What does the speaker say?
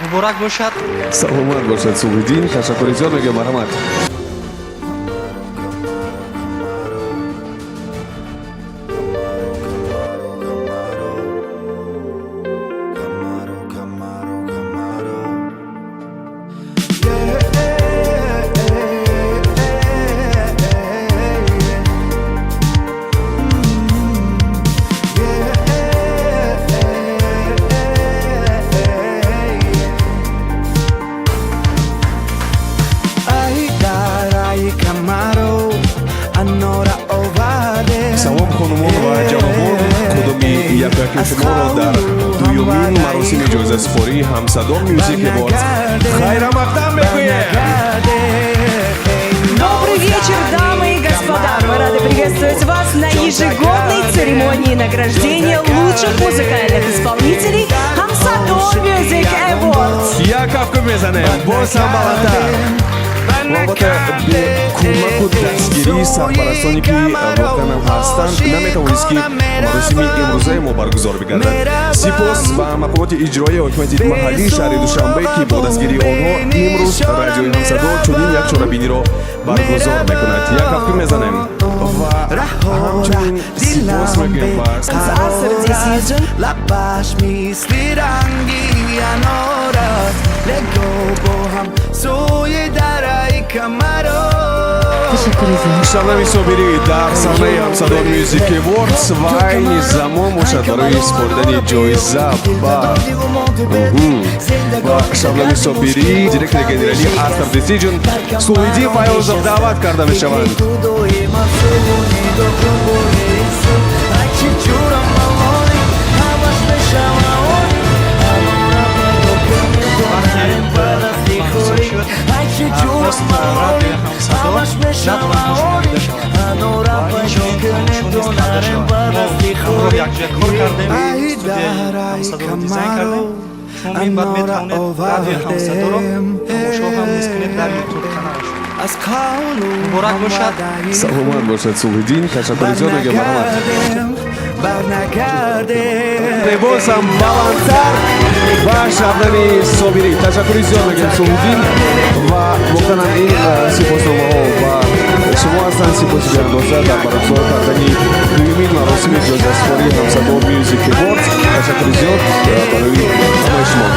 Муборак бошад. Саломат бошад, Сулҳиддин, ташаккури зиёд мегӯям, марҳамат. Ай дараи Камаро анора оварде. Салом, хонумон ва ҷанобон, қудуми якояки шуморо дар дуюмин маросими ҷоизасупории Ҳамсадо Music Awards хайрамақдам мегӯем. Добрый вечер, дамы и господа! Мы рады приветствовать вас на ежегодной церемонии награждения лучших музыкальных исполнителей Хамсадо Music Awards. Як кафку мезанем, боз ҳам баландтар. Ва албатта, бе кӯмаку дастгирии сарпарастоне, ки воқеан ҳастанд, наметавонист, ки маросими имрӯзаи мо баргузор бигардад. Сипос ба мақомоти иҷроияи ҳокимияти маҳаллии шаҳри Душанбе, ки бо дастгирии онҳо имрӯз радиои Ҳамсадо чунин як чорабиниро баргузор мекунад. Як кафку мезанем ва ҳамчунин сипос мегӯем ба Asr Decision. Лабаш мисли ранги анор аст, лего бо ҳам сӯи дараи Камаро. Шабнами Собирӣ дар саҳнаи Ҳамсадо Music Awards ва айни замон бошад барои супоридани ҷоиза ба Шабнами Собирӣ директори генералии Asr Decision Сулҳиддин Файозов даъват карда мешаванд. Ту доима субуни дохубони айчи ҷурам малони ҳамаш мешава они анора пайдо кунӣ донарем ба дасти хӯрӣ айчи ҷурам малони ҳамаш мешава они анора пайдо кунӣ донарем ба дасти Ҳамроҳ хӯрӣ. Якҷоя кор кардем, Ай студияи дараи Ҳамсадоро дизайн Камаро кардем. Шумо минбаъд метавонед радиои Ҳамсадоро тамошо ҳам низ кунед дар Ютуб каналаш. Аз қавлу Муборак бошад. Саломат бошад, Сулҳиддин, ташаккури зиёд мегӯям, марҳамат. Барнагардем, барнагардем. Боз ҳам баландтар ба Шабнами Собирӣ. Ташаккури зиёд мегӯям, Сулҳиддин, ва воқеан ин сипосномаҳо ба шумо ҳастанд. Сипоси беандоза дар баргузор кардани дуюмин маросими ҷоизасупории Ҳамсадо Music Awards. Ташаккури зиёд барои ҳамаи шумо.